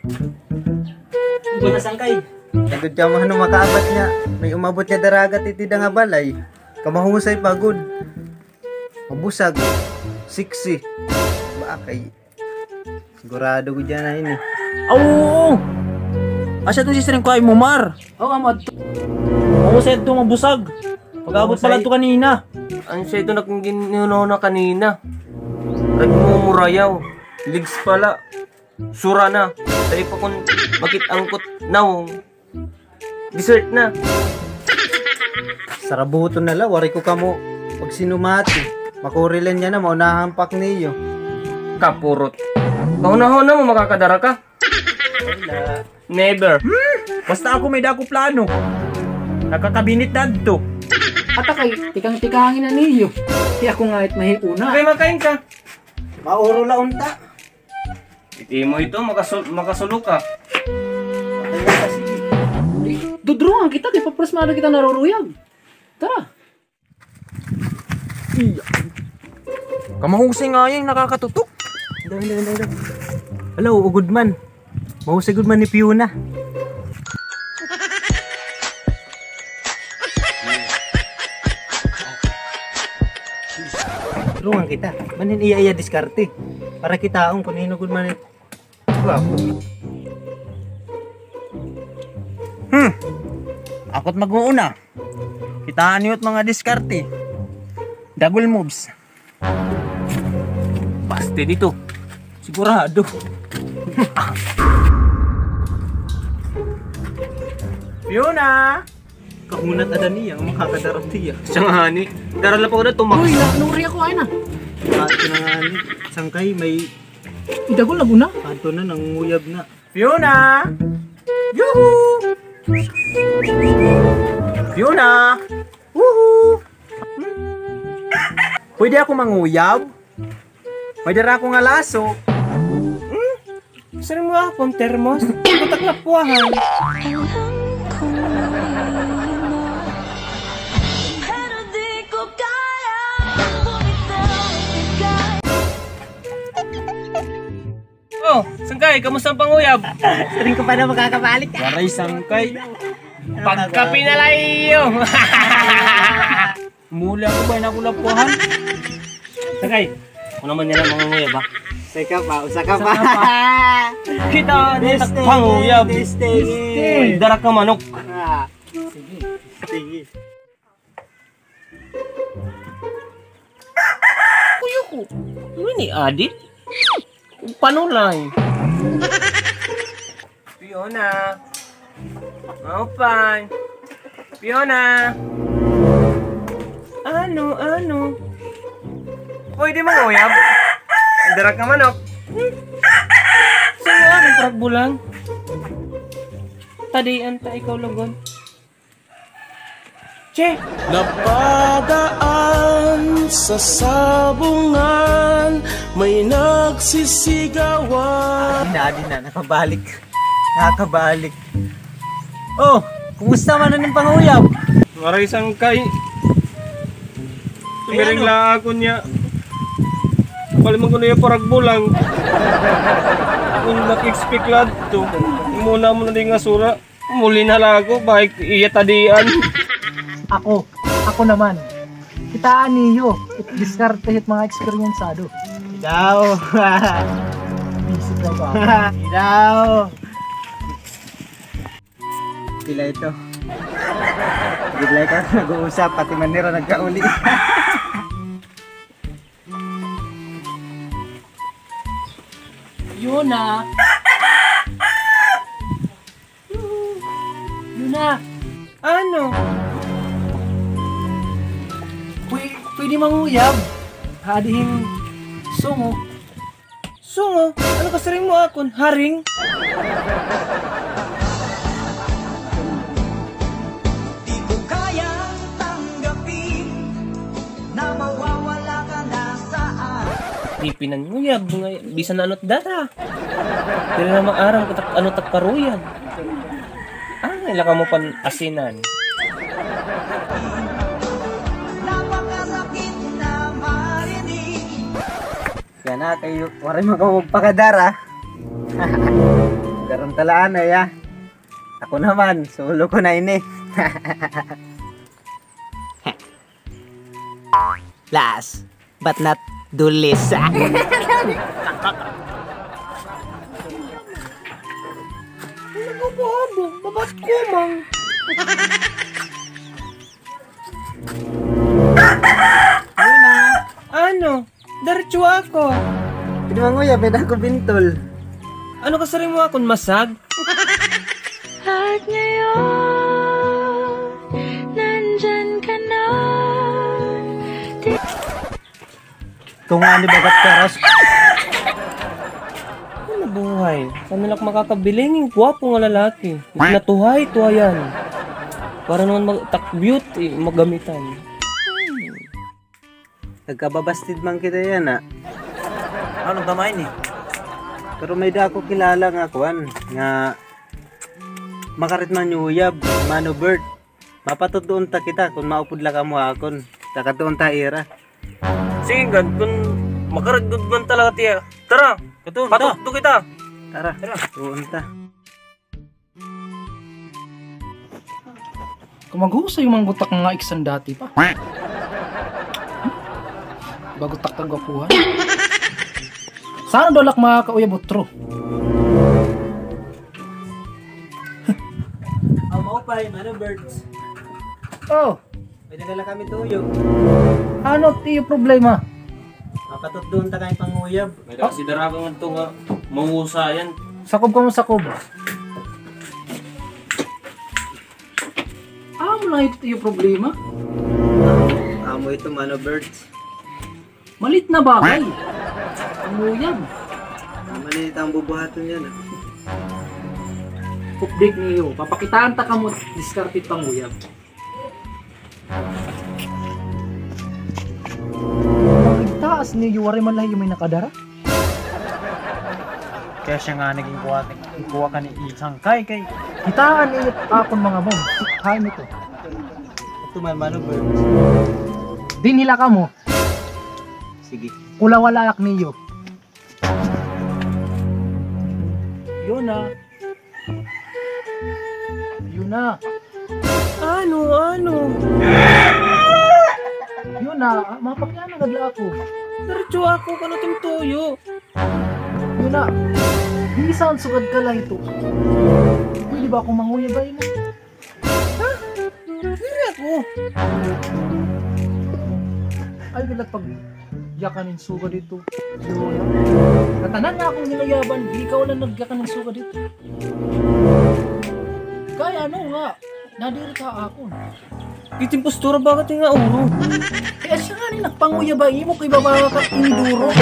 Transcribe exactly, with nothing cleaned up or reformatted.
Hindi na sangkay. Agad ka mo, ano, makaabat niya. May umabot niya daragat iti da nga balay. Kamahusay pa gud. Mabusag. Sexy. Bakay. Sigurado ko dyan na ini. Aw, oo! Asya to si Sring Kuhay mo, Mar. Oo, amo adto. Mahusay adto, mabusag. Pag-abot pala to kanina. Ano siya ito na kung ginhunahuna kanina? Nagmumurayaw. Ligs pala. Sura na. Dali pa kun makit angkot nawong. Dessert na. Sarabuton na la, wari ko kamo pagsinumati. Makurilan niya na, maunahan pa ak niyo. Kapurot. Kahunahuna mo makakadara ka? Wala. Never. Hmm? Basta ako may dako plano. Nakakabinit na adto. Ata kay tikang-tikangin na niyo. Di ako nga it mahiuna. Okay, makain ka. Mauro la unta. Iti mo ito, makasul-, makasulo ka. Dudrungan kita, kay papres mada kita naruruyag. Tara. Iya. Kamahusay nga yang nakakatutok. Hindi, hindi, hindi, hindi. Hello, ugod man. Mahusay gud man ni Fiona. Tulungan kita. Banin iya-iya diskarte. Para kitaon kun hin-o gud man. Hmm. Ako't mag-uuna. Kitaan niyo't mga diskarte. Dagol moves. Paste dito. Sigurado. Fiona! Kahunat ada niya, ang makakadara tiya. Siya nga, honey. Dara la pa ko na tumak. Uy, na-, nuri ako, ay na. Ato na nga, honey. Sangkay, may idagol na guna. Ato na, nanguyab na. Fiona! Yuhu! Fiona! Woohoo! Pwede ako manguyab? May dara ako nga laso. Hmm? Saan mo akong termos? Butak na puwahan. Oh, sangkay, kamusta ang panguyab? Siring ko pa na makakabalik. Waray sangkay. Pagkape na la iyo. Muli ako ba, nakulapuhan? Sangkay, ako naman nila mangunguyab, ha? Usa ka pa, usa ka pa. Kita, panguyab. Uy, dara ka manok. Ah, sige, sige. Kuya ko. Ano ni Adit? Panulay. Fiona. Maupay. Fiona. Ano, ano? Pwede manguyab? Dara ka manok. Sa iyo, ano, paragbulang? Tadian ta ikaw, lugod. Che! Napadaan sa sabungan, may nagsisigawan. Adi na, adi na, nakabalik. Nakabalik. Oh, kumusta man an im panguyab? Waray sangkay. Tumiring la ako niya. Bali man kuno iya paragbulang. Kun nag-expect la adto, muna mo na di nga sura. Muli na la ako, bakit iya tadian? Ako, ako naman. Kitaan niyo, it diskarte hit mga eksperyensado. Daw. Busy ka ba? Daw. Pila ito? Pila ito nag-uusap, pati man nira nagkauli. Yun na. Yun na. Ano? Pwede, pwede manguyab. Hadihin sungo. Sungo? Ano ka siring mo akon? Haring? Di ko kayang tanggapin na mawawala ka na sa akin. Di pinanguyab nga bisan ano't dara. Diri na maaram kung tak-, ano tak paruyan. Ah, ila ka mo pan asinan. Napakasakit na marinig. Yana, kay waray man kamo magpakadara. Karon talaan, ay, ah. Ako naman, solo ko na ini. Last but not the least. Ano ka po, habo? Babat ko, mang. Ano? Diretso ako. Pwede manguyab, may dako bintol. Ano ka sa rimo akon masag? At ngayon, nandyan ka na. Tunga ni bagat karas. Ano buhay? Saan nila makakabiling yung gwapo nga lalaki? Natuhay, tuhayan. Para naman mag-, tak beauty, magamitan. Nagkababastid man kita yana. Ano, tama ini? Pero may da ako kilala nga kuan, nga makarit man uyab, Mano Bert. Mapatutdoon ta kita kun maupod la kamo ha akon. Kakadtuon ta ira. Sige gad, kun makarit gud man talaga tiya. Tara, patutdo kita. Tara, tuon ta. Kung maghusay man gud tak nga iksan dati pa. Bago tak kagwapuhan. Sana daw lak makakauyab utro. Aw, maupay, Mano Birds. Oh. May dala kami tuyo. Ano tiyo problema? Mapatutdoon ta kay panguyab. May dala si Daraga ngadto nga mangusayan. Sakob kamo, sakob. Amo la ito tiyo problema? Amo ito, Mano Birds. Malit na bagay. Panguyab. Malit an bubuhaton yana, ah. Update niyo. Papakitaan ta kamo diskarte panguyab. Ang taas niyo, waray man la hiyo may nakadara. Kay asya ngani ginkuha, ginkuha ka ni Isang kay, kay kitaan niyo akon mga moves. Hain ito. Ito man, Mano Birds. Dinhi la kamo. Sige. Kulawa la ak niyo. Yun na. Yun na. Ano, ano? Yun na, ah, mapakiana gad la ako. Diretso ako, kano tim tuyo? Yun na. Bisan sugad ka la ito. Pwede ba ako manguyab ha imo? Ha? Diri ako. Ay, wala pag yakan hin sugad ito. Yun. Katanan nga akon hinuyaban, ikaw la nagyakan hin sugad ito. Kay ano nga, nadiri ka ha akon. Itim postura, bakit nga uro? Kay asya ngani nagpanguyab ha imo, kay babae ka, induro.